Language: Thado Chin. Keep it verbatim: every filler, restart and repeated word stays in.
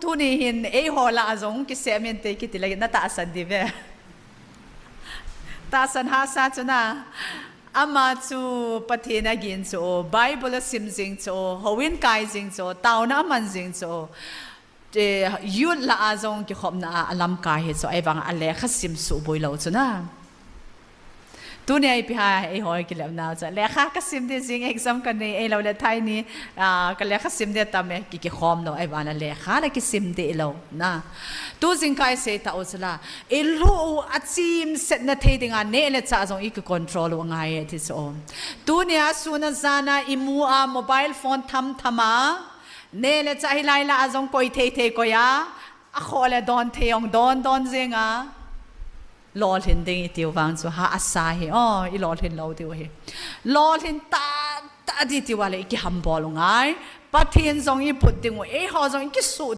Tuni hin eiho lah a jong kisem inte kiti le natahsan diu ve. Tahsan hahsa chu na. Ama chu Pathen agin chu, Bible asim jing chu, houin kai jing chu, taona aman jing chu. Eh, youth lah a jong kikhopna a, alamkai hi chu, ahivang a lekha sim suboi lou chu na. Tuni a ipi ham, eiho kilepna chu. Lekha kasim ding jing exam kanei, ahilou le thaini, ah, ka lekha sim ding tam e, ki, kikhom lou, ahivang a lekha le kisim ding lou na. Tu jingkah isei tau chu la. Ilhu u achimsetna thei dinga neh le chah jong i kicontrol u angai e ti chu. Tuni a sun a jan a imu a mobile phone tham tham a. Neh le chah hilai lah a jong koi thei thei koi a. Akhoh le don thei jong don don jing a. Lolhin ding itiu vang chu ha asa hi. Oh, ilolhin lou diu hi. Lolhin tah tah ding tiu a le i kihambol u ngai. Pathen jong ibut ding u, eiho jong i kisuh